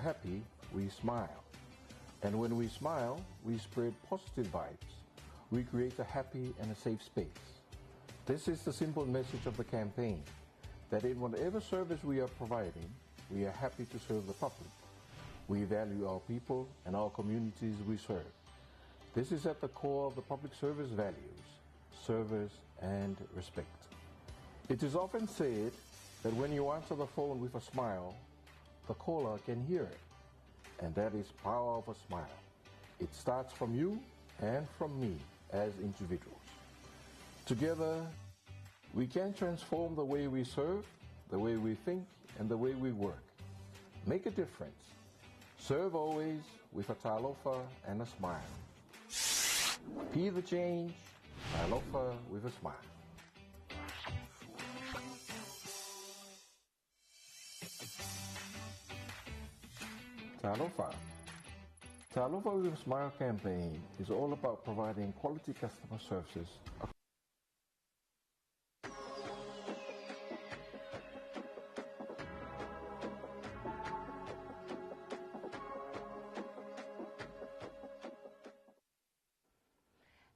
happy, we smile. And when we smile, we spread positive vibes. We create a happy and a safe space. This is the simple message of the campaign, that in whatever service we are providing, we are happy to serve the public. We value our people and our communities we serve. This is at the core of the public service values, service and respect. It is often said that when you answer the phone with a smile, the caller can hear it. And that is power of a smile. It starts from you and from me as individuals. Together, we can transform the way we serve, the way we think, and the way we work. Make a difference. Serve always with a talofa and a smile. Be the change, talofa with a smile. Talofa. Talofa with a Smile campaign is all about providing quality customer services.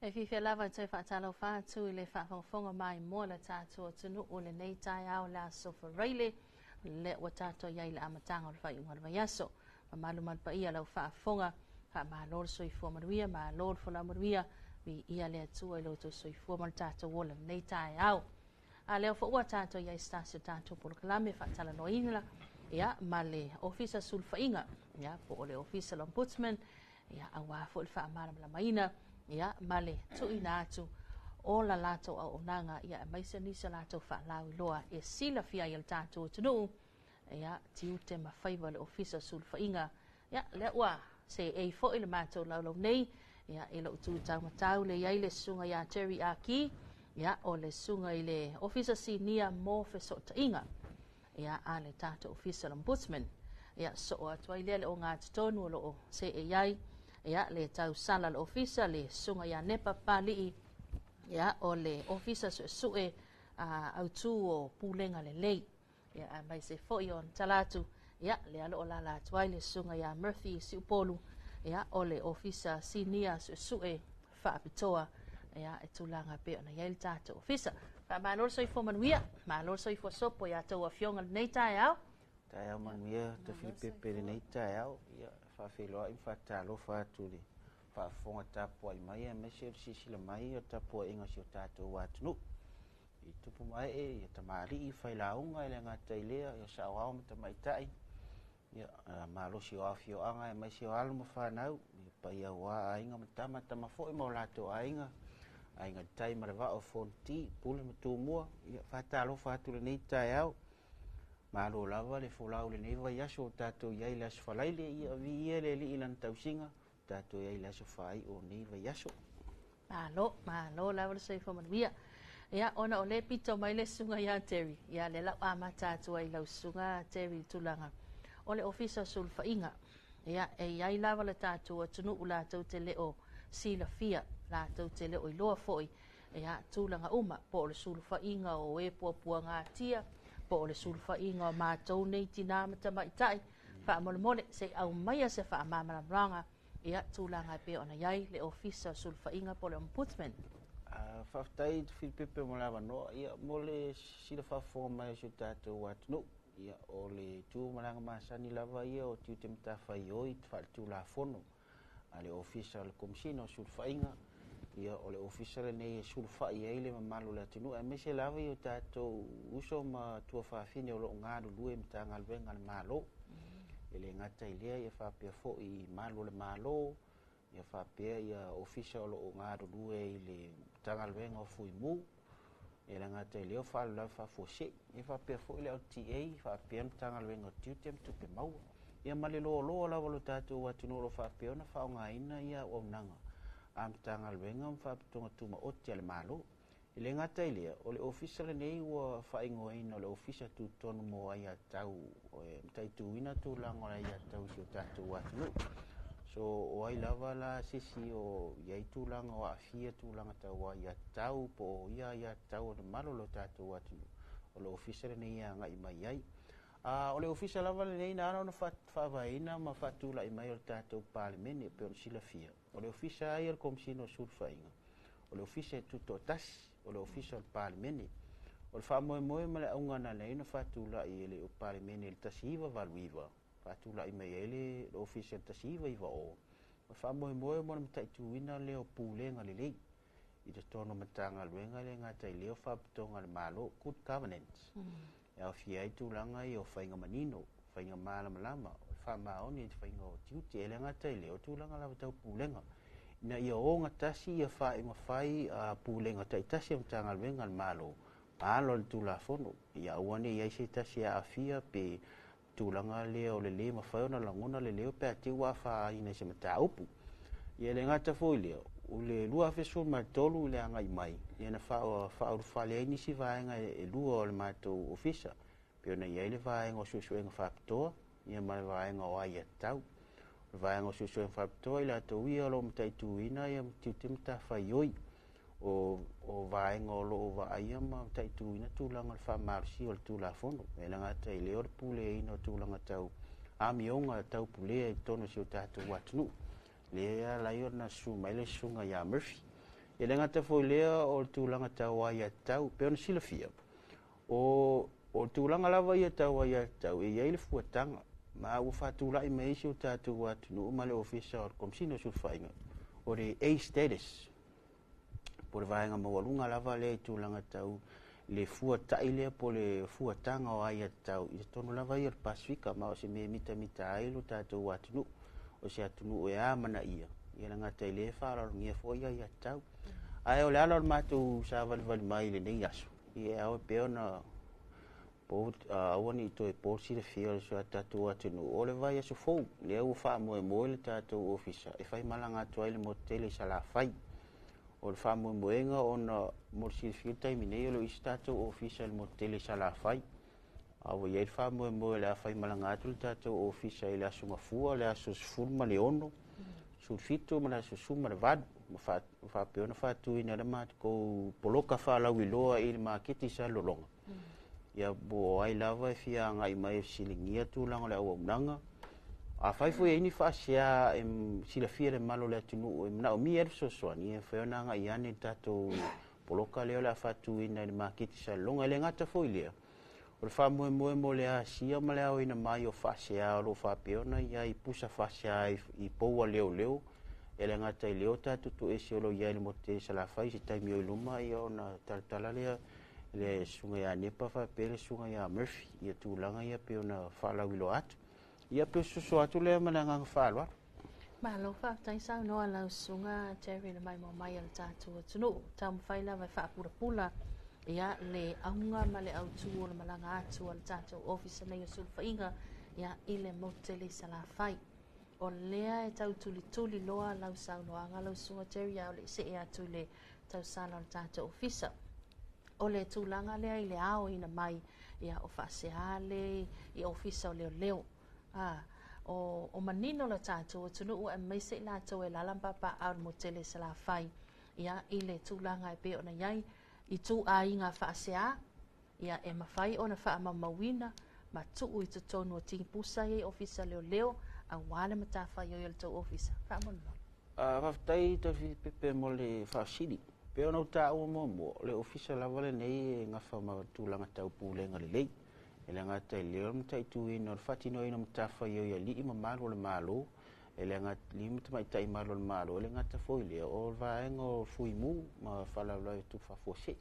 E fiafia lava e toe faatalofa atu i le faafogafoga maimoa le tatou atunuu lenei taeao le aso Faraile lea ua tatou i ai i le amataga o le faaiuga o le vaiaso. Mamalu ma le paia lau faafofoga, faamalo le soifua manuia, malo le folau manuia, viia le Atua i lo outou soifua ma le tatou ola lenei taeao. A lea foi ua tatou i ai se tasi o tatou polokalame faatalanoaina ia ma le Ofisa Sulufaiga ia po o le Ofisa Ombudsman ia aua foi le faamalamalamaina ia ma le tuuina atu o la latou auaunaga ia aemaise nisi o latou faalauiloa e silafia ai e le tatou atunuu ia tiute ma faiva le Ofisa Sulufaiga ia lea ua seei foi le matou laulau nei ia i lou tu taumatau le iai le susuga ia Terry Aki ia o le susuga i le Ofisa Sinia mo Fesootaiga ia a le tatou Ofisa Ombudsman ia soo atu ai lea le ogatotonu o loo seei ai ia le tausala le Ofisa le susuga ia Nepa Papalii ia o le Ofisa Suesue autu o Pulega Lelei ia aemaise foi o tala atu ia le alo o lala atu ai le susuga ia Murphy Siupolu ia o le Ofisa Sinia Suesue Faapitoa ia e tulaga pe ona iai le tatou ofisa. Faamalo le soifua manuia, malo le soifua sopo ia tou afioga lenei taeao. Taeao manuia Tafilipepe lenei taeao, ia faafeiloai ma faatalofa atu le faafofoga tapuai mai aemaise o le silasila mai o tapuaiga o si o tatou atunuu. I tupu mae ia tamalii failauga e le gata i lea ia saoao ma tamaitai ia malosi o afioaga aemaise o alo ma fanau ia paia ua aiga ma tama tama foi ma o latou aiga aiga tai ma le vaa o Fonoti pule ma tumua ia faatalofa atu lenei taeao. Malo lava le folau lenei vaiaso o tatou iai le aso Faraile ia viia le Alii i lana tausiga tatou iai le aso faai'o o nei vaiaso. Malo, malo lava le soifua manuia. Ia, ona o le pito mai le susuga ia Terry, ia le lau amata atu ai lau susuga Terry i tulaga o le Ofisa o Sulufaiga. Ia, e iai lava le tatou atunuu latou te leo silafia, latou te leo iloa foi, ia, tulaga uma, po o le sulufaiga o e puapuagatia, po o le sulufaiga o matou nei tinā ma tamaitai, faamolemole, se i aumaia se faamalamalamaga, ia, tulaga e pei ona iai le Ofisa o Sulufaiga po o le Ombudsman. Faafetai Filipepe mo le avanoa ia mo le sila faafofoga mai o si o tatou atunuu ia o le tu malaga masani lava ia o tiute matafaioi faaletulafono a le Ofisa o le Komesina o Sulufaiga ia o le ofisa lenei e sulufai ai le mamalu o le atunuu aemaise lava i o tatou uso ma tuafafine o loo galulue i Matagaluega a le Malo. E le gata i lea ia faapea foi malu o le Malo ia faapea ia ofisa o loo galulue i le Matagaluega o Fuimu e le gata i lea o faalavelave faafuasei ia faapea foi le LTA faapea le Matagaluega o Tiute ma Tupe Maua ia ma le loaloa lava o le tatou atunuu o lo o faapea ona faaaogaina ia auaunaga a Matagaluega ma Faalapotopotoga Tumaoti a le Malo. E le gata i lea, o le ofisa lenei ua faaigoaina o le Ofisa Tutotonu mo Aiatatau e mataituina tulaga o le aiatatau i si o tatou atunuu. So, o ai lava la sisi o iai tulaga o aafia tulaga tau aiatatau po o ia aiatatau o le mamalu o le tatou atunuu, o le ofisa lenei e agai mai ai. O le ofisa lava lenei na ala ona faavaeina ma faatulai mai o le tatou Palemene e pei ona silafia. O le ofisa ai o le Komesina o Sulufaiga, o le ofisa e tutoatasi, o le ofisa o le Palemene. O le faamoemoe ma le auga na ala ai ona faatulai e le Palemene i le 1989, faatulai mai ai le ofisa i le 1990, o le faamoemoe mo le mataituina lea o pulega lelei i totonu o Matagaluega e le gata i lea o Faalapotopotoga a le Malo, good governance. E aofia ai tulaga ia o faiga manino, faiga malamalama, o le faamaoni i le faiga o tiute, e le gata i lea o tulaga lava tau pulega, ina ia ogatasi ia faaiuga fai a pulega taitasi a Matagaluega a le Malo, ma alo i le Tulafono, ia aua ne i i ai se tasi e aafia pe tulaga lea o le lē mafai ona lagona le leo pe a te i ua afaina i se mataupu. Ia e le gata foi i lea, o le 2013 i le agai mai, ia na faaulufale ai nisi vaega e lua o le matou ofisa, pei ona i ai le vaega o suesuega faapitoa, ia ma le vaega o aiatatau. O le vaega o suesuega faapitoa i latou ia o lo o mataituina ia tiute ma matafaioi o vaega o lo o vaaia ma mataituina tulaga o le faamalosia o le Tulafono. E le gata i lea o le puleaina o tulaga tau amioga tau pulea i totonu o si o tatou atunuu. Lea e ala ai ona susu mai le susuga ia Murphy. E le gata foi i lea o le tulaga tau aiatatau, pei ona silafia, o le tulaga lava ia tau aiatatau e i ai le fuataga, ma ua faatulai mai ai si o tatou atunuu ma le ofisa o le Komesina o Sulufaiga, o le A status, po o le vaega maualuga lava lea i tulaga tau le fuatai lea po o le fuataga o aiatatau i totonu lava ia o le Pasefika, ma o se mea e mitamita ai lo tatou atunuu, o se atunuu e amanaia, ia le gata i lea e faaaloalogia foi aiatatau. Ae o le ala o le matou savalivali mai i lenei aso, ia ao pea ona aua ne i toe po le silafia o le tatou atunuu, o le vaiaso fou, lea ua faamoemoe le tatou ofisa e faimalaga atu ai le motu tele i Salafai. O le faamoemoega ona mo le silafia i le taimi nei o lo o i ai se tatou ofisa i le motu tele i Salafai. A ua i ai le faamoemoe o le a faimalaga atu le tatou ofisa i le aso Gafua, le aso 16, 17 ma le aso 18, ma faapea ona faatuina le matou poloka faalauiloa i le maketi i Salelologa. Ia po o ai lava e fia agai mai e fesiligia tulaga o le auaunaga. Afai foi e i ai ni faasea e silafia le mamalu o le atunuu e manaomia ai le fesoasoani, e mafai ona agai ane i le tatou poloka lea o le a faatuina i le maketi i Salelologa. E le gata foi i lea, o le faamoemoe mo le asia ma le aoina mai o faasea o lo o faapea ona i ai pusa faasea i poua leoleo, e le gata i lea o tatou toese o lo o i ai i le motu tele i Salafai se taimi o i luma, ia ona talatala lea le susuga ia Nepa faapea le susuga ia Murphy ia tulaga ia pei ona faalauiloa atu. Ia pei o se soso atu lea ma le agaga faaaloalo. Malo faafetai saunoa lau susuga Jerry le maimoa mai a le tatou atunuu. Taumafai lava e faapulapula ia le auga ma le autu o le malaga atu a le tatou ofisa nei o Sulufaiga ia i le motu tele i Salafai. O lea e tau tulituli loa lau saunoaga lau susuga Jerry a o le i see atu i le tausala o le tatou ofisa. O le tulaga lea i le aoina mai ia o faasea le i ofisa o leoleo. O manino le tatou atunuu aemaise i latou e alaala ma papaaao i le motu tele i Salafai ia i le tulaga e pei ona i ai i ituaiga faasea ia e mafai ona faamaumauina ma tuu i totonu o tipusa ia i ofisa leoleo aua le matafaioi o le tou ofisa. Faamolemole. Faafetai Tofipepe mo le faafesili. Pei ona ou taua muamua, o le ofisa lava lenei e gafa ma tulaga tau pulega lelei. E le gata i lea o le mataituina o le faatinoina o matafaioi a alii ma malu o le Malo, e le gata i ma tamaitai malu o le Malo, e le gata foi i lea o le vaega o fuimu ma faalavelave tutupu faafuasei.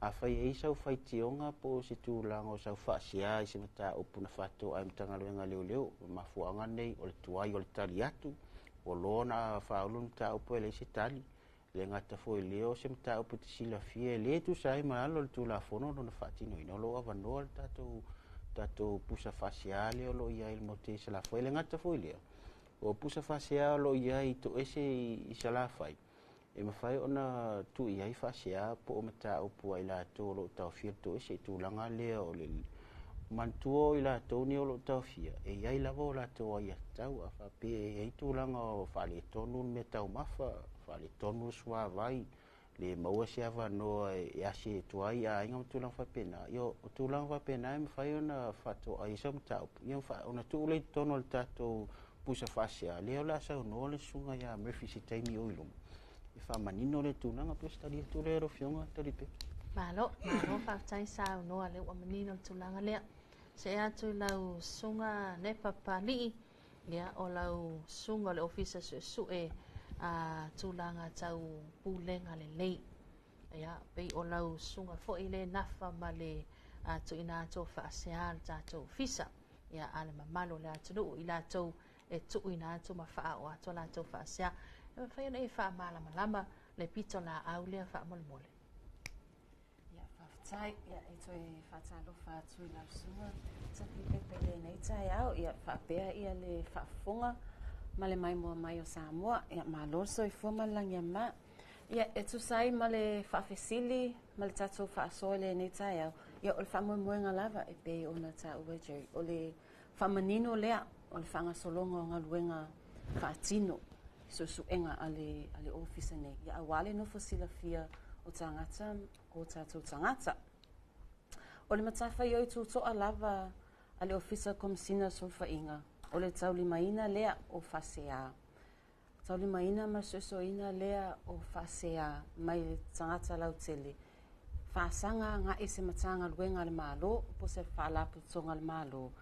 Afai e i ai sau faitioga po o se tulaga o sau faasea i se mataupu na faatoa i Matagaluega leoleo, o le mafuaaga lenei o le tuai o le tali atu, ua loa ona faaulu le mataupu e leai se tali. Le gata foi i lea o se mataupu e te silafia e le tusa ai ma lalo o le Tulafono lona faatinoina, o lo o avanoa le tatou pusa faasea lea o lo o i ai i le motu tele i Salafai. E le gata foi i lea, o pusa faasea o lo o i ai toese i Salafai, e mafai ona tuu i ai faasea po o mataupu a i latou o lo o taofia le toese i tulaga lea o le manatua o i latou nei o lo o taofia, e i ai lava o latou aiatatau. A faapea e i ai tulaga o faaletonu le mea taumafa, faaletonu le suavai, Le maua se avanoa e asi atu ai aiga ma tulaga faapena. Ia o tulaga faapena e mafai ona faatoai ai se mataupu, ia ona tuu lea i totonu o le tatou pusa faasea lea o le a saunoa le susuga ia Murphy se taimi o i luma e faamanino le tulaga pe o se tali atu lea lau Afioga Talipe. Malo, malo faafetai saunoa lea ua manino le tulaga lea. Se atu i lau susuga Nepa Papali'i, ia o lau susuga o le Ofisa Suesue a tulaga tau pulega lelei. Ia, pei o lau susuga foi le nafa ma le tuuina atu o faasea le tatou ofisa. Ia, a le mamalu o le atunuu i latou e tuuina atu ma faaoo atu a latou faasea. E mafai ona e faamalamalama le pito laau lea faamolemole. Ia, faafetai. Ia, e toe faatalofa atu i lau susuga Tapipepe i lenei taeao. Ia, faapea ia le faafofoga ma le maimoa mai o Samoa. Ia, malo le soifua ma le lagi e mama. Ia, e tusa ai ma le faafesili ma le tatou faasoa i lenei taeao, ia, o le faamoemoega lava e pei ona taua e Jerry, o le faamanino lea o le faagasologa o galuega faatino i suesuega a le ofisa nei, ia aua le nofo silafia o tagata o tatou tagata. O le matafaioi tutoa lava a le Ofisa Komesina o Sulufaiga, o le taulimaina lea o faasea. Taulimaina ma suesueina lea o faasea mai le tagata lautele, faasaga agai se Matagaluega a le Malo po o se Faalapotopotoga a le Malo.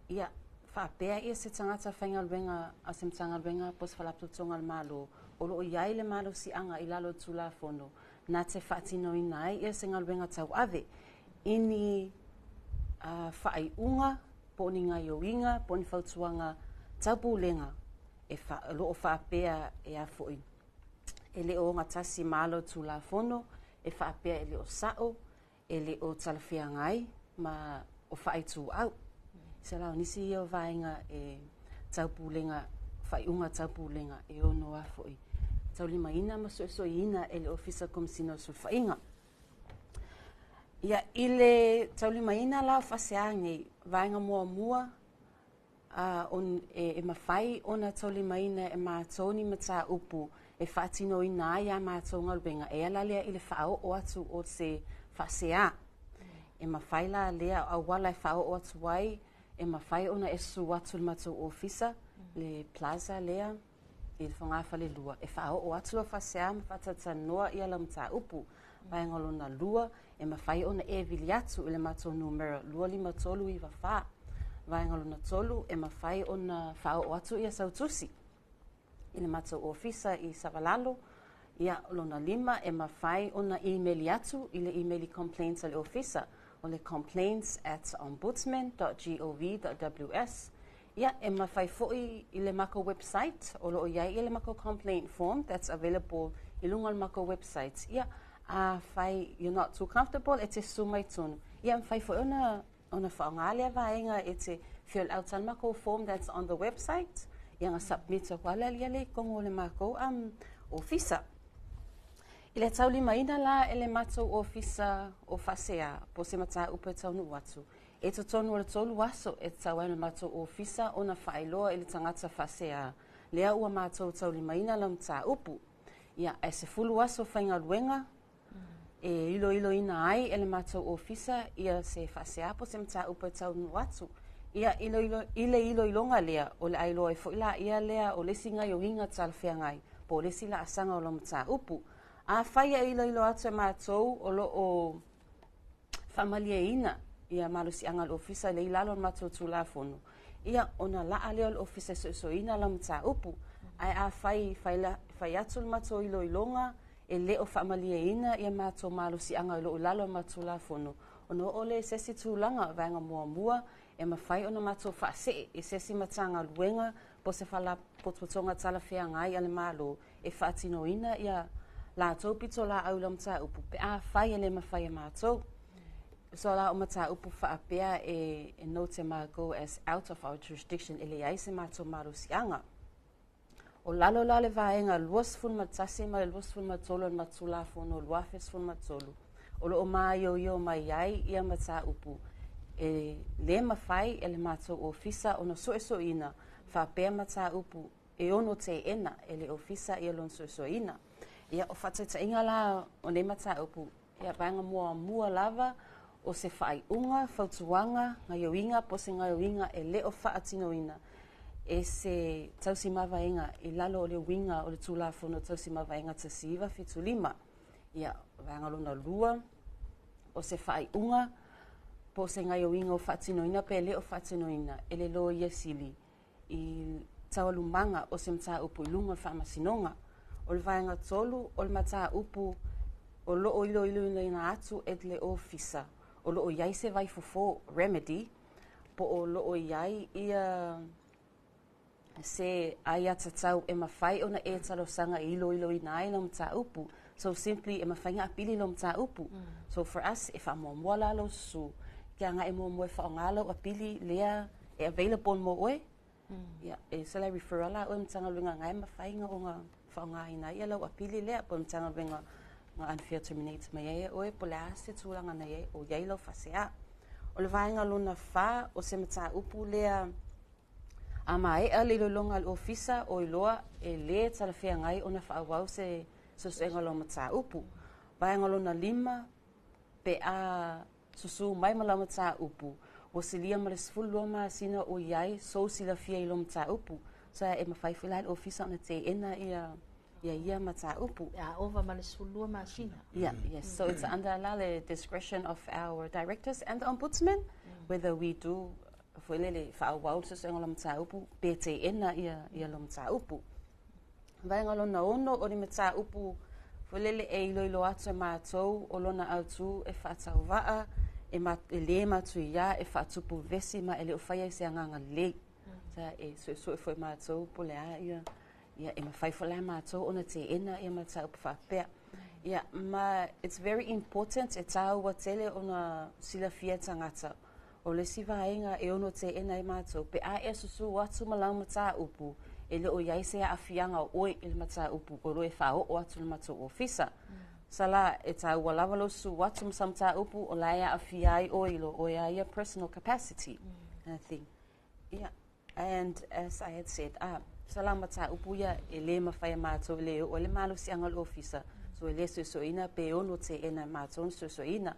Ia, faapea ia se tagata faigaluega a se Matagaluega po o se Faalapotopotoga a le Malo o loo i ai le malosiaga i lalo o le Tulafono na te faatinoina ai ia se galuega tauave i ni faaiuga po o ni gaioiga po o ni fautuaga taupulega e loo faapea e a foi e le o ogatasi ma ala o Tulafono, e faapea e le o sao, e le o talafeagai ma o faaituau. Se la o nisi ia o vaega e taupulega, faaiuga taupulega e ono a foi taulimaina ma suesueina e le Ofisa Komesina o Sulufaiga. Ia, i le taulimaina la o faasea nei, vaega muamua e mafai ona taulimaina e matou ni mataupu e faatinoina ai a matou galuega e ala lea i le faaoo atu o se faasea. E mafai la lea auala e faaoo atu ai, e mafai ona e susu atu i le matou ofisa, le plaza lea i le fogafalelua, e faaoo atu lau faasea ma faatalatalanoa ia lau mataupu. Vaega lona lua, e mafai ona e vili atu i le matou numera 25394. Vaega lona tolu, e mafai ona faaoo atu ia sau tusi i le matou ofisa i Savalalo. Ia, lona lima, e mafai ona email atu i le email complaints a le ofisa, o le complaints@ombudsman.gov.ws. Ia, e mafai foi i le makou website, o loo iai i le makou complaint form that's available i luga o le makou website. Ia, afai you're not too comfortable e te susu mai tonu, ia mafai foi ona faaaoga lea vaega e te fill out le makou form that's on the website, ia na submit atu ala ia le i totonu o le makou ofisa. I le taulimaina la e le matou ofisa o faasea po o se mataupu e taunuu atu, e totonu o le 3 aso e tatau ai ona matou ofisa ona faailoa i le tagata faasea lea ua matou taulimaina lau mataupu. Ia, ae 10 aso faigaluega e iloiloina ai e le matou ofisa ia se faasea po o se mataupu e taunuu atu. Ia, i le iloiloga lea, o le a iloa ai foi la ia lea o le isi gaioiga talafeagai po o le isi laasaga o lau mataupu. Afai e iloilo atu e matou o loo faamalieina ia malosiaga o le ofisa le i lalo o le matou Tulafono, ia ona laa lea o le ofisa e suesueina lau mataupu. Ae afai fai atu le matou iloiloga e le o faamalieina ia matou malosiaga o loo i lalo o le matou Tulafono, ona oo lea i se isi tulaga. Vaega muamua, e mafai ona matou faasee i se isi Matagaluega po o se Faalapotopotoga talafeagai a le Malo e faatinoina ia latou pitolaau i lau mataupu pe afai e le mafai e matou. So la o mataupu faapea e note e matou as out of our jurisdiction, e leai se matou malosiaga. O lalo la o le vaega 21 ma le 23 o le matou Tulafono 2013, o loo maioio mai ai ia mataupu e le mafai e le matou ofisa ona suesueina faapea mataupu e ono teena e le ofisa ia lona suesueina. Ia, o faataitaiga la o nei mataupu, ia vaega muamua lava o se faaiuga, fautuaga, gaoioiga po o se gaoioiga e le o faatinoina e se tausimavaega i lalo o le uiga o le Tulafono Tausimavaega 1975. Ia, vaega lona lua, o se faaiuga po o se gaoioiga o faatinoina pe le o faatinoina e le Loia Sili i taualumaga o se mataupu i luga o le Faamasinoga. O le vaega tolu, o le mataupu o lo o iloiloina atu e le Ofisa, o lo o i ai se vaifofo, remedy, po o lo o i ai ia se aiatatau e mafai ona e talosaga e iloiloina ai lau mataupu. So simply, e mafai ona apili lau mataupu. So for us, e faamuamua la lou susu, ke agai muamua e faaaoga lau apili lea e available mo oe. Ia, e sala referral la oe Matagaluega nga e mafai ona faaaogaina ai lau apili lea, po o Matagaluega nga unfair terminate mai ai oe, po o le a se tulaga na iai o iai lau faasea. O le vaega lona fa, o se mataupu lea a maea le iloiloga a le ofisa o iloa e lē talafeagai ona faaauau se suesuega o lau mataupu. Vaega lona lima, pe a susū mai ma lau mataupu ua silia ma le 12 masina o i ai sou silafia i lou mataupu, sa e mafai foi la e le ofisa ona teena ia ia mataupu. A ova ma le 12 masina. Yeah, yes. So it's under la the discretion of our directors and the ombudsman whether we do foi lele faaauau le suesuega o lau mataupu pe teena ia lau mataupu. Vaega lona ono, o ni mataupu foi lele e iloilo atu e matou o lona autū e faatauvaa, e lē matuiā, e faatupu vesi ma e le o faia i se agaga lelei. Sa e suesue foi matou po o le a ia e mafai foi la e matou ona teena ia mataupu faapea. Ia, ma it's very important, e tāua tele ona silafia e tagata. O le isi vaega e ono teena ai matou, pe a e susū atu ma lau mataupu, e le o i ai se aafiaga o oe i le mataupu o lo e faaoo atu i le matou ofisa. Sa la e tāua lava lou susū atu ma sa mataupu o la e aafia ai oe i lo oe a ia personal capacity. I think. Yeah. And as I had said, sa la mataupu ia e lē mafai e matou, e lē oo ai le malosiaga o le ofisa, so e lē suesueina pe ono teena e matou ona suesueina.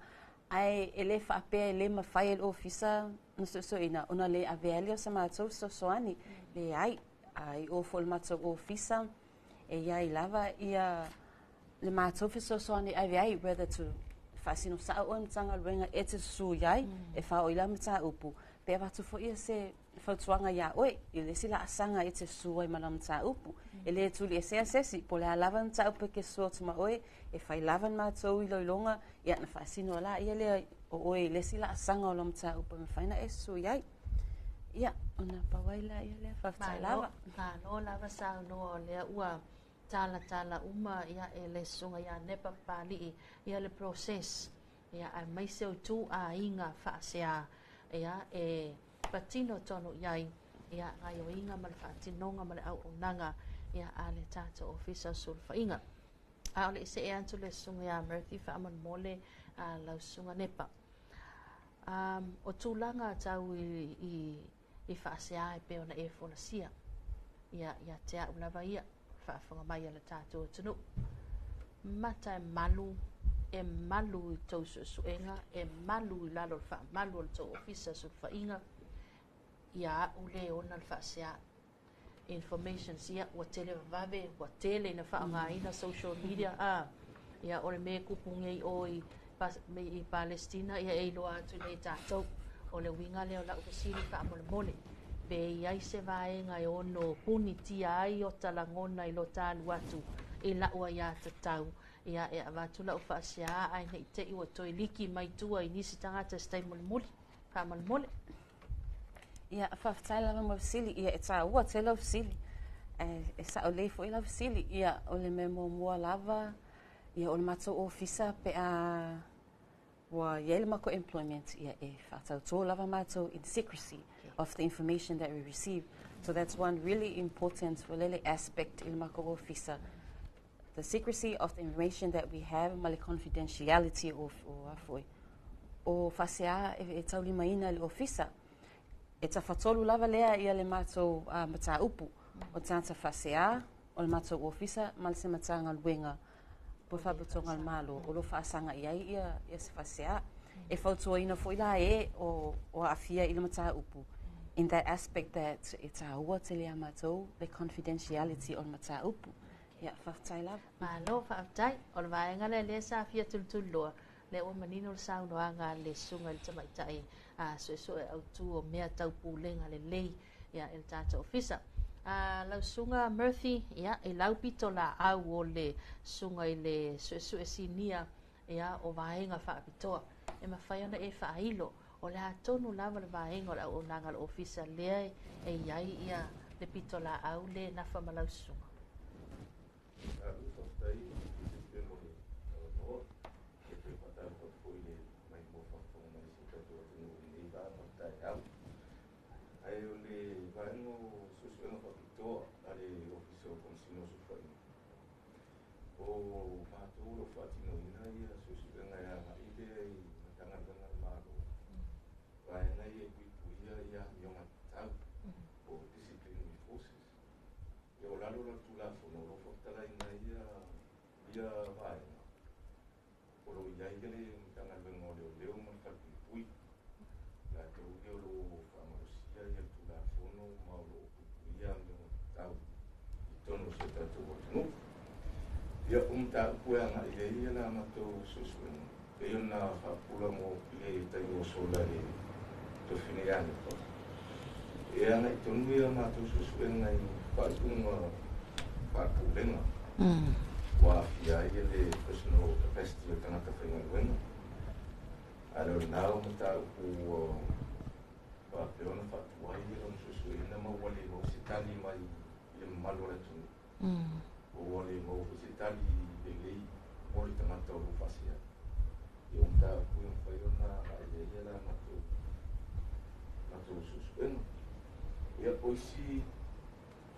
Ae e lē faapea e lē mafai e le ofisa na suesueina ona lē avea ai lea o sa matou fesoasoani. Leai, a i o foi le matou ofisa, e iai lava ia le matou fesoasoani e ave ai, whether to faasino sao oe Matagaluega e te susū iai, e faaoo i lau mataupu, pe avatu foi ia se fautuaga iā oe i le isi laasaga e te susū ai ma lau mataupu. E lē tuliesea se isi, po o le a lava le mataupu e ke susū atu ma oe, e fai lava le matou iloiloga, ia na faasino la ia lea o oe i le isi laasaga o lau mataupu e mafai ona e susū iai. Ia, ona pau ai la ia lea, faafetai lava. Malo lava saunoa o lea ua talatala uma ia e le susuga ia Nepa Papali'i ia le process ia aemaise o ituaiga faasea ia e patino tonu i ai ia gaoioiga ma le faatinoga ma le auaunaga ia a le tatou Ofisa o Sulufaiga. A o le i see atu le susuga ia Murphy faamolemole a lau susuga Nepa. O tulaga tau i faasea e pei ona e folasia ia ia te au lava ia faafofoga mai a le tatou atunuu. Mata e malu i tou suesuega, e malu i lalo o le faamalu o le tou ofisa sulufaiga ia au le ona le faasea. Information ia ua tele vavave, ua tele ina faaaogaina social media a ia o le mea e kupu nei o i Palestina ia e iloa atu nei tatou. O le uiga lea o lau fesili faamolemole, pe i ai se vaega e ono punitia ai o talagona i lo talu atu i lau aiatatau ia e avatu lau faasea ae nei te i ua toe liki mai tua i nisi tagata se taimi mulimuli faamolemole. Ia, faafetai lava mo le fesili. Ia, e tāua tele lau fesili. E sao lelei foi lau fesili. Ia, o le mea muamua lava, ia, o le matou ofisa pe a ua i ai le matou employment, ia, e faatautō lava matou in secrecy of the information that we receive. So that's one really important lele aspect i le matou ofisa. The secrecy of the information that we have ma le confidentiality o afoi. O faasea e taulimaina le ofisa. E tafatolu lava lea ia le matou mataupu. O tagata faasea, o le matou ofisa, ma le se Matagaluega. Po faapotoga a le Malo o lo o faasaga i ai ia se faasea. E fautuaina foi la e o aafia i le mataupu in that aspect that e taua tele ia matou le confidentiality o le mataupu. Ia, faafetai lava. Malo faafetai. O le vaega lea lea sa fia tulituliloa, lea ua manino le saunoaga a le Susuga i le Tamaitai Suesue Autu o mea tau pulega lelei ia i le tatou ofisa. Lau Susuga Murphy, ia, i lau pito laau o le Susuga i le Suesue Sinia ia, o vaega faapitoa, e mafai ona e faailo o le a tonu lava le vaega o le auaunaga a le ofisa lea e i ai ia le pito laau le nafa ma lau susuga. Malo faafetai Filipe mo le avanoa. E toe faatalofa atu foi i le maimoa faafofoga mai o si o tatou atunuu i lenei vaega o le taeao. Ae o le vaega o suesuega faapitoa a le Ofisa o Komesina o Sulufaiga, o matou o lo o faatinoina ia suesuega e agai lea i Matagaluega a le Malo, vaega ia e puipuia ia amioga tatau po o disciplinary forces. Ia o lalo la o le Tulafono o lo o faamatalaina ai ia vaega o lo o i ai le Matagaluega o Leoleo ma le Falepuipui. Latou ia o lo o faamalosia ia le Tulafono ma o lo o puipuia amioga tatau i totonu o si o tatou atunuu. Ia, o mataupu e agai i ai ia la matou suesuega, pei ona faapula mo i le taimi ua sola i le tofine ia Alepa, e agai tonu ia matou suesuega i faaiuga faale-pulega ua aafia ai le personal capacity o tagata faigaluega. A o lena o mataupu ua faapea ona faatuai lona suesueina ma ua le maua se tali mai i le mamalu o le atunuu. Ua le maua foi se tali lelei mo le tagata o lo o faasea. Ia o mataupu e mafai ona agai i ai la matou suesuega. Ia, o isi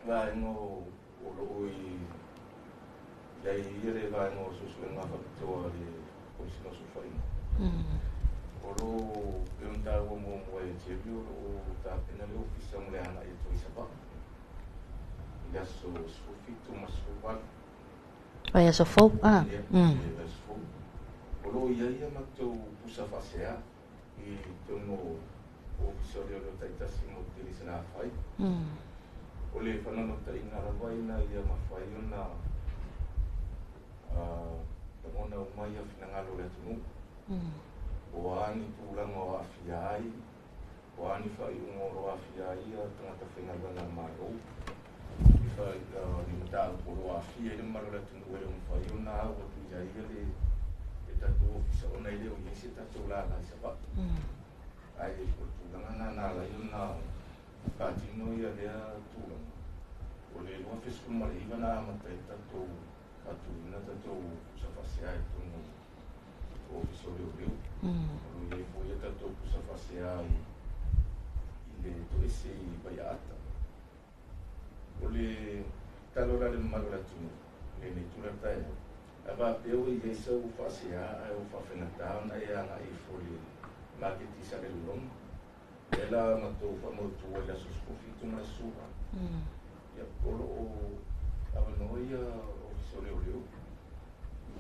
vaega o lo o i ai ia le vaega o suesuega faapitoa a le Komesina o Sulufaiga. O lo o pei ona taua muamua e Jerry, o lo o tapena le ofisa mo le agai atu ai i Savaii i le aso 17 ma 18. Vaiaso fou. Ia, le vaiaso fou. O lo o i ai ia matou pusa faasea i totonu o ofisa o leoleo taitasi mo tele i Salafai. O le faanaunautaiga lava ina ia mafai ona lagona uma ia finagalo o le atunuu. O a ni tulaga o aafia ai, o a ni faaiuga o lo o aafia ai ia tagata faigaluega a le Malo, ni mataupu o lo o aafia i le mamalu o le atunuu e le o mafai ona au atu i ai ia le tatou ofisa ona e le o i ai se tatou lala i Savaii. Ae o le tulaga lena na ala ai ona faatino ia lea tulaga. O le 2019 na amata ai tatou faatuina tatou pusa faasea i totonu o ofisa o leoleo. O lo o i ai foi ia tatou pusa faasea i le toese i Vaiaata. O le tatalo la i le mamalu o le atunuu i lenei itula taeao, a faapea ua i ai sau faasea ae ua faafaigata ona e agai ifo i le maketi i Salelologa, lea la matou faamautu ai i le aso 17 ma le aso 18. Ia, o lo o avanoa ia ofisa o leoleo.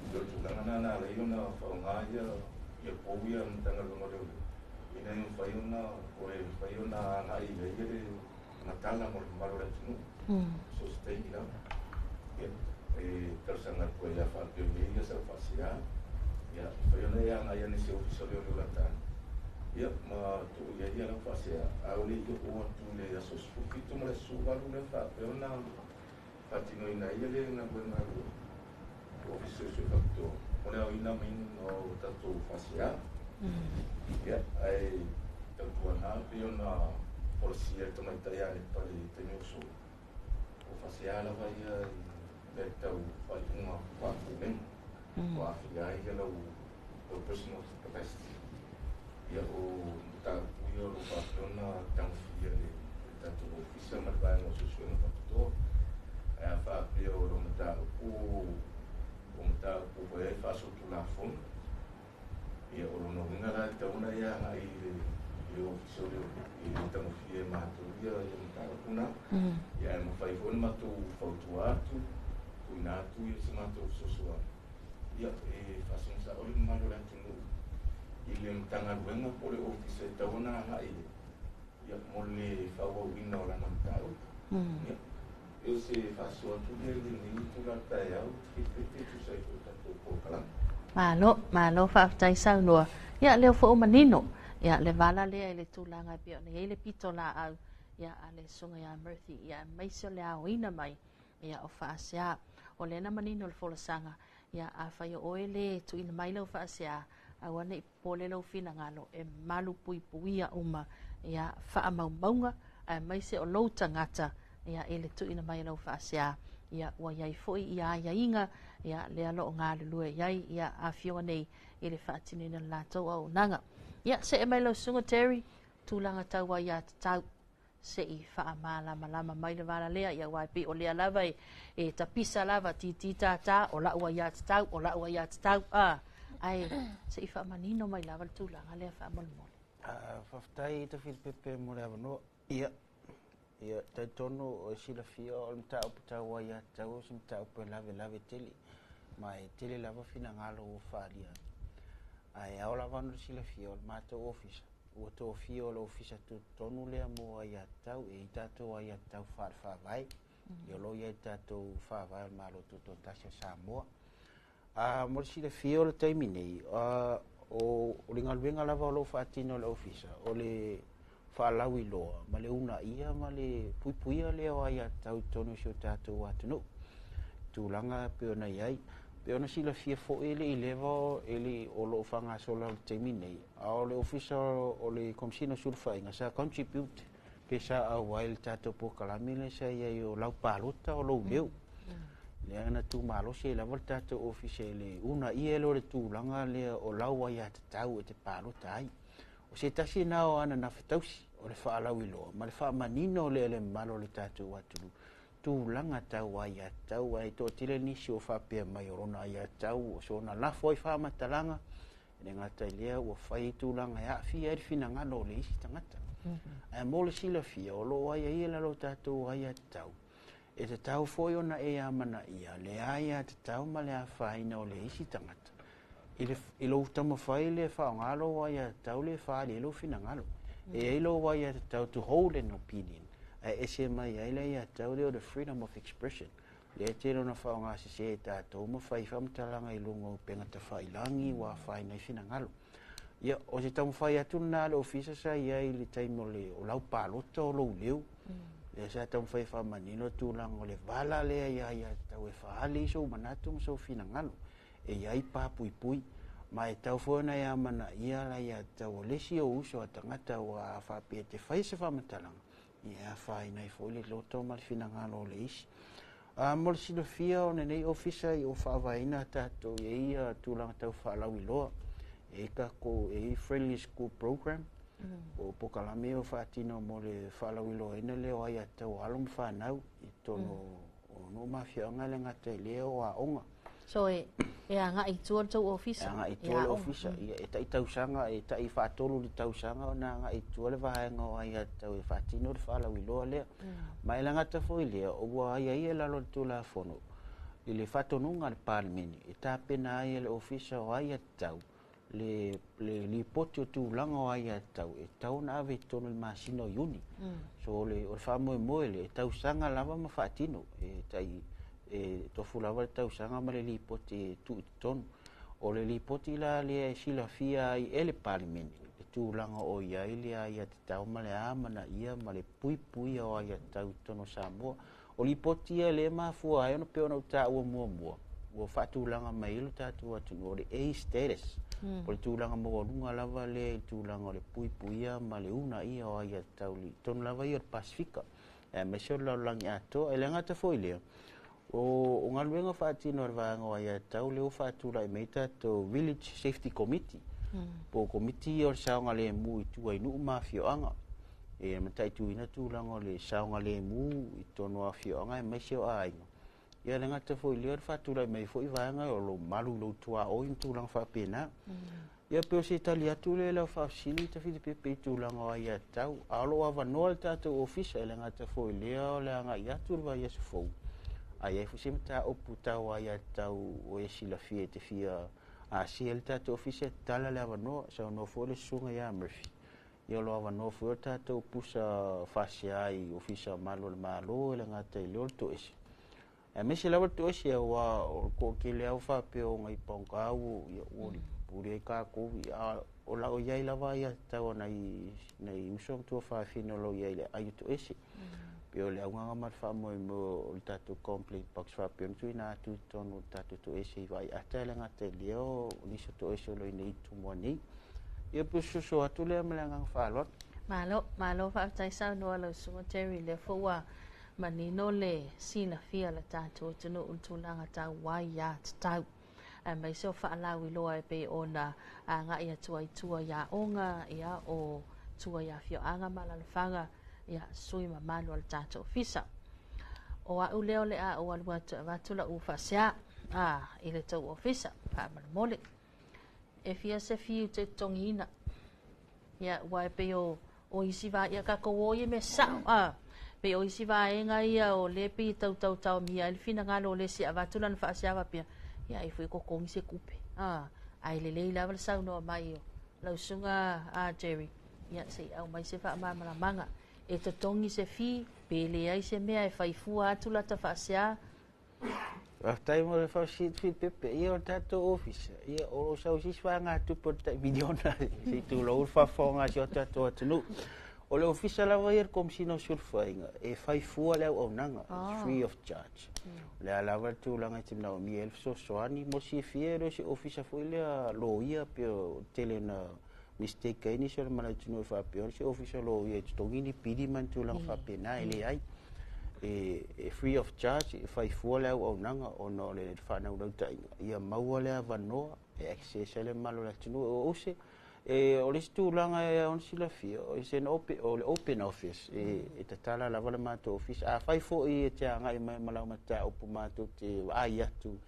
O le tulaga lena na ala ai ona faaaoga ia pou ia a le Matagaluega o Leoleo ina ia mafai ona toe mafai ona agai i ai le matala mo le mamalu o le atunuu so o se taimi lava. Ia, e talosaga atu ai a faapea ua i ai ia sau faasea, ia mafai ona e agai ane i se ofisa o leoleo latana, ia ma tuu i ai ia lau faasea, a o le i oo atu i le aso 17 ma le aso 18 lea faapea ona faatinoina ai le galuega a le Ofisa Suesue Faapitoa mo le aoina mai o tatou faasea. Ia, ae tautuana pei ona folasia e le tamaitai Alepa i le taimi ua sola, o faasea lava ia i mea tau faaiuga faapulega ua aafia ai ia lau personal capacity. Ia, o mataupu ia o lo o faapea ona tagofia e le tatou ofisa ma le vaega o suesuega faapitoa. Ae a faapea o lo mataupu o mataupu foi ai faasolitulafono, ia o lona uiga la e tatau ona e agai i le ofisa o leoleo e le tagofia e matou ia mataupu na. Ia ae mafai foi ona matou fautua atu, tuuina atu ia se matou fesoasoani. Ia, e faasogo sa'o le mamalu o le atunuu i le Matagaluega po o le Ofisa e tatau ona agai i ai, ia, mo le faaauauina o lana mataupu. Ia, e o se faasoa atu lea i lenei itula o le taeao, Filipepe, e tusa ai foi o le tatou polokalame. Malo, malo faafetai saunoa. Ia, lea foi ua manino. Ia, le vala lea i le tulaga e pei ona i ai le pitolaau, ia, a le Susuga ia Murphy, ia, aemaise o le aoina mai, ia, o faasea. O lea na manino le folasaga, ia, afai o oe le tuuina mai lau faasea, aua ne i popole lou finagalo, e malu puipuia uma, ia, faamaumauga, aemaise o lou tagata, ia, i le tuuina mai o lau faasea, ia, ua i ai foi ia aiaiga, ia, lea lo o galulue i ai, ia, afioga nei i le faatinoina o le latou auaunaga. Ia, see mai lau Susuga Terry, tulaga tau aiatatau, se i faamalamalama mai le vala lea, ia, aua e pei o lea lava e tapisa lava titi tātā, o lau aiatatau, o lau aiatatau, ae se i faamanino mai lava le tulaga lea faamolemole. Faafetai Tafilipepe mo le avanoa. Ia, ia talitonu o e silafia o le mataupu tau aiatatau o se mataupu e lavelave tele, ma e tele lava finagalo ua faaalia ai. Ae ao lava ona silafia o le matou ofisa, ua tofia o le ofisa tutotonu lea mo aiatatau, e i ai tatou aiatatau faale-faavae, ia o lo o i ai tatou faavae o le Malo Tutoatasi o Samoa. Mo le silafia o le taimi nei, o le galuega lava o lo o faatino e le ofisa, o le faalauiloa ma le uunaia ma le puipuia lea o aiatatau i totonu o si o tatou atunuu. Tulaga e pei ona i ai. Pei ona silafia foi e le i leva e le o lo o faagasolo i le taimi nei, a o le ofisa o le Komesina o Sulufaiga sa contribute pe sa auai i le tatou polokalame lea sa i ai o lau palota o lou leo. Lea na tumalosi ai lava le tatou ofisa i le uunaia lea o le tulaga lea o lau aiatatau e te palota ai. O se tasi na o ana nafatausi o le faalauiloa ma le faamanino lea i le mamalu o le tatou atunuu tulaga tau aiatatau, ae toatele nisi o faapea mai o lona aiatatau o sona lafo ai faamatalaga, e le gata i lea ua fai ai tulaga e aafia ai le finagalo o le isi tagata. Ae mo le silafia o lo o aiaia i lalo o tatou aiatatau, e tatau foi ona e amanaia le aiatatau ma le afaina o le isi tagata i lou taumafai le faaaoga lou aiatatau le faaali ai lou finagalo. E i ai lou aiatatau to hold an opinion, ae ese mai ai le aiatatau lea o le freedom of expression. Lea e tele ona faaaoga sese e tatou ma fai faamatalaga i luga o upega tafailagi ua afaina ai finagalo. Ia, o se taumafai atu lena a le ofisa sa i ai i le taimi o le o lau palota o lou leo. Lea sa taumafai e faamanino tulaga o le vala lea i aiatatau e faaali ai sou manatu ma sou finagalo. E i ai papuipui, ma e tau foi ona e amanaia le aiatatau o le isi ou uso a tagata ua faapea e te fai se faamatalaga, ia e afaina ai foi le loto ma le finagalo o le isi. Mo le silafia o lenei ofisa i o faavaeina tatou i ai ia tulaga tau faalauiloa, e i ai tatou, e i ai friendly school program, o polokalame o faatino mo le faalauiloaina lea o aiatatau a alo ma fanau i totonu o nuu ma afioaga, e le gata i lea o aoga. So e agai i tua le tou ofisa? E agai i tua le ofisa, ia, e tai tausaga, e tai faatolu i le tausaga ona agai i tua le vaega o aiatatau e faatino le faalauiloa lea. Ma e le gata foi i lea, ua aiaia i lalo o le Tulafono i le faatonuga a le Palemene e tapena ai e le ofisa o aiatatau le lipoti o tulaga o aiatatau e tatau ona ave i totonu i le masina o Iuni. So o le faamoemoe lea e tausaga lava ma faatino, e tai e tofu lava le tausaga ma le lipoti e tuu i totonu. O le lipoti la lea e silafia ai e le Palemene le tulaga o i ai le aiatatau ma le amanaia ma le puipuia o aiatatau i totonu o Samoa. O lipoti ia lea e mafua ai ona pei ona ou taua muamua, ua faatulaga mai ai lo tatou atunuu o le A status, o le tulaga maualuga lava lea i le tulaga o le puipuia ma le uunaia o aiatatau i totonu lava ia o le Pasefika, aemaise o le lalolagi atoa. E le gata foi i lea, o galuega faatino a le vaega o aiatatau lea ua faatulai mai tatou Village Safety Committee, po o komiti ia o le saogalemu i tua i nuu ma afioaga, e mataituina tulaga o le saogalemu i totonu o afioaga aemaise o aiga. Ia le gata foi i lea, o le faatulai mai foi vaega o lo o malu i lou tuaoi ma tulaga faapena. Ia pei o se tali atu lea i lau faafesili Tafilipepe i tulaga o aiatatau, a o lo o avanoa le tatou ofisa, e le gata foi i lea o le agai atu i le vaiaso fou. A i ai foi se mataupu tau aiatatau o e silafia e te fia asia i le tatou ofisa, e tatala le avanoa, saunoa foi le susuga ia Murphy. Ia o lo o avanoa foi o le tatou pusa faasea i ofisa mamalu o le Malo e le gata i lea o le toese. Aemaise lava le toese aua o le toatele lava ua faapea o nai paugā ua ua pule ai tatou, a o la o i ai lava aiatatau a nai nai uso ma tuafafine o lo o i ai i le aai o toese. Pei o le augaga ma le faamoemoe o le tatou complaint box faapea ona tuuina atu i totonu o le tatou toese i Vaiata e le gata i lea o nisi o toese o lo o i inei i Tumua nei. Ia pe o se soso atu lea ma le agaga faaaloalo. Malo, malo faafetai saunoa lau Susuga Terry, lea foi ua manino le silafia o le tatou atunuu i le tulaga tau aiatatau aemaise o faalauiloa e pei ona agai atu ai tua i aoga, ia, o tua i afioaga ma alaalafaga, ia, sui mamalu o le tatou ofisa. O au lea o le a ou alu atu e avatu lau faasea i le tou ofisa, faamolemole. E fia se fiu te totogiina. Ia, aua e pei o, o isi va, ia tatou o ia mea sao, a. Pei o isi vaega ia o lea pei e tautautaomia ai le finagalo o le isi e avatu lana faasea faapea, ia ai foi e totogi se tupe, a. Ae lelei lava le saunoa mai o lau susuga a Jerry, ia se i aumai se faamalamalamaga. E totogi se fee pe leai se mea e fai fua atu lata faasea. Faafetai mo le faafesili Pepe. Ia o le tatou ofisa, ia o lo o sau se isi vaegatupe o le tai miliona se i tulou le faafofoga a si o tatou atunuu. O le ofisa lava ia le Komesina o Sulufaiga e fai fua le auaunaga, it's free of charge. O le a lava le tulaga e te manaomia ai le fesoasoani mo le silafia e le o se ofisa foi lea loia pei o tele na mistake ai nisi o le malaiatunuu e faapea o se ofisa loia e totogi ni pili ma ni tulaga faapena, e leai. E free of charge, e fai fua le auaunaga ona o le faanaunautai ia maua le avanoa e access ai le mamalu o le atunuu. O use e o le isi tulaga e ao ona silafia, o se open, o le open office, e tatala lava le matou ofisa. Afai foi e te agai mai ma lau mataupu matou te vaai atu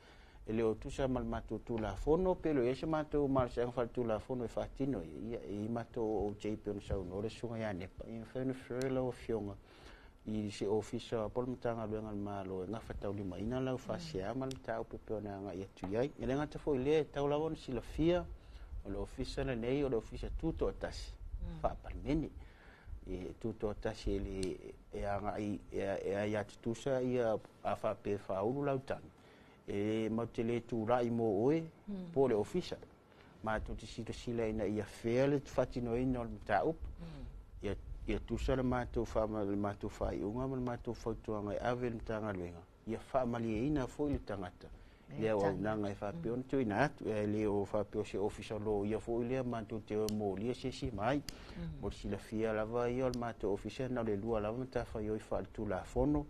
e le o tusa ma le matou Tulafono pe le o i ai se matou malosiaga faaletulafono e faatino ai, ia e i matou OJ pei ona saunoa le susuga ia Nepa, ia mafai ona refer lau afioga i se ofisa po o le Matagaluega a le Malo e gafataulimaina lau faasea ma le mataupu pei ona agai atu i ai. E le gata foi i lea, e tatau lava ona silafia o le ofisa lenei o le ofisa tutoatasi faa-Palemene. E tutoatasi e le e agai e aiatutusa ia a faapea e faaulu lau tagi, e matou te le tulai mo oe po o le ofisa. Matou te silasila ina ia fair le faatinoina o le mataupu. Ia ia tusa le matou le matou faaiuga ma le matou fautuaga e ave i le Matagaluega, ia faamalieina foi le tagata le auaunaga e faapea ona tuuina atu, e le o faapea o se ofisa loia foi lea matou te o e molia se isi mai. Mo le silafia lava ia o le matou ofisa na o le lua lava matafaioi faaletulafono,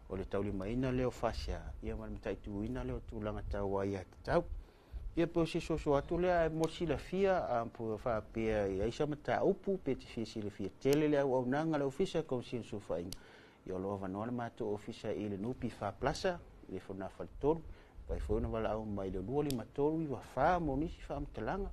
o le taulimaina lea o faasea ia ma le mataituina lea o tulaga tau aiatatau. Ia pe o se soso atu lea, ae mo le silafia a faapea e i ai se mataupu pe te fia silafia tele le auaunaga a le ofisa Komesina o Sulufaiga, ia o lo o avanoa le matou ofisa i le NPF Plaza i le Fogafaletolu, mafai foi ona valaau mai i le 25394 mo nisi faamatalaga.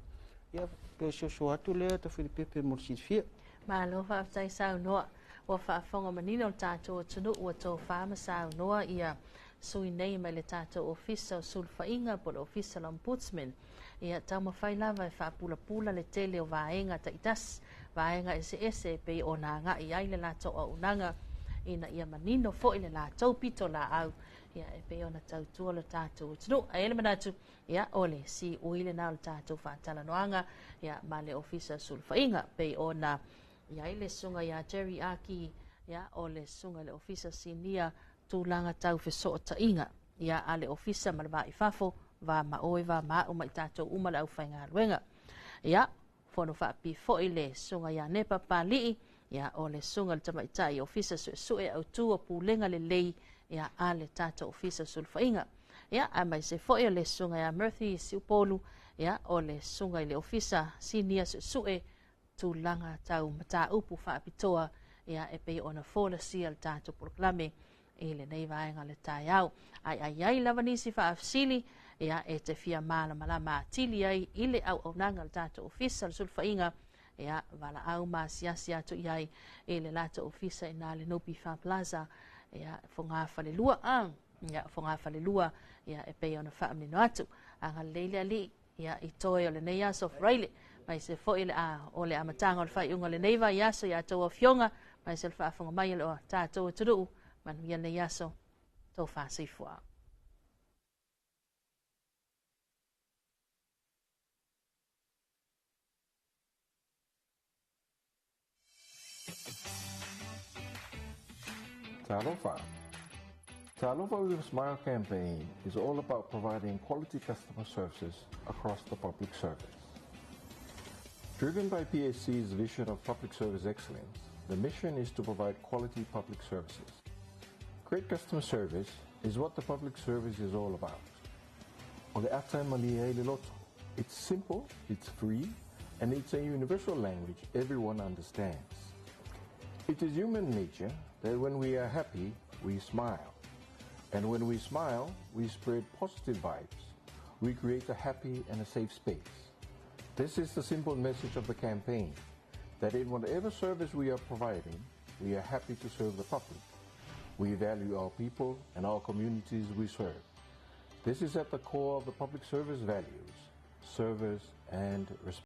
Ia pe o se soso atu lea Tafilipepe mo le silafia. Malo faafetai saunoa. Ua faafofoga manino le tatou atunuu ua tofa ma saunoa ia sui nei mai le tatou ofisa o sulufaiga po o le ofisa o le Ombudsman. Ia taumafai lava e faapulapula le tele o vaega taitasi, vaega eseese e pei ona agai ai le latou auaunaga ina ia manino foi le latou pitolaau, ia e pei ona tautua le tatou atunuu. Ae i ai le manatu, ia o le siui lena o le tatou faatalanoaga ia ma le ofisa o sulufaiga pei ona i ai le susuga ia Jerry Aki, ia o le susuga i le ofisa sinia tulaga tau fesootaiga ia a le ofisa ma le va i fafo, va ma oe, va ma au ma i tatou uma le aufaigaluega. Ia fono faapipii foi le susuga ia Nepa Palii, ia o le susuga i le tamaitai ofisa suesue autu o pulega lelei ia a le tatou ofisa o sulufaiga. Ia aemaise foi o le susuga ia Murphy Siupolu, ia o le susuga i le ofisa sinia suesue tulaga tau mataupu faapitoa ia e pei ona folasia le tatou polokalame i lenei vaega o le taeao. Ai ai ai lava nisi faafesili ia e te fia malamalama atili ai i le auaunaga o le tatou ofisa o le sulufaiga, ia valaau ma asiasi atu i ai i le latou ofisa i na le NPF Plaza, ia Fogafalelua. Ia, Fogafalelua, ia, e pei ona faamanino atu. Agalelei le Alii, ia, i toe o lenei aso Faraile, mai se foi le a, o le amataga o le faaiuga o lenei vaiaso ia outou afioga, mai se le faafofoga mai o le tatou atunuu, manuia lenei aso, tofa soifua. Talofa. Talofa with a Smile campaign is all about providing quality customer services across the public service. Driven by PSC's vision of public service excellence, the mission is to provide quality public services. Great customer service is what the public service is all about. O le ata e malie ai le loto. It's simple, it's free, and it's a universal language everyone understands. It is human nature that when we are happy, we smile. And when we smile, we spread positive vibes. We create a happy and a safe space. This is the simple message of the campaign, that in whatever service we are providing, we are happy to serve the public. We value our people and our communities we serve. This is at the core of the public service values, service and respect.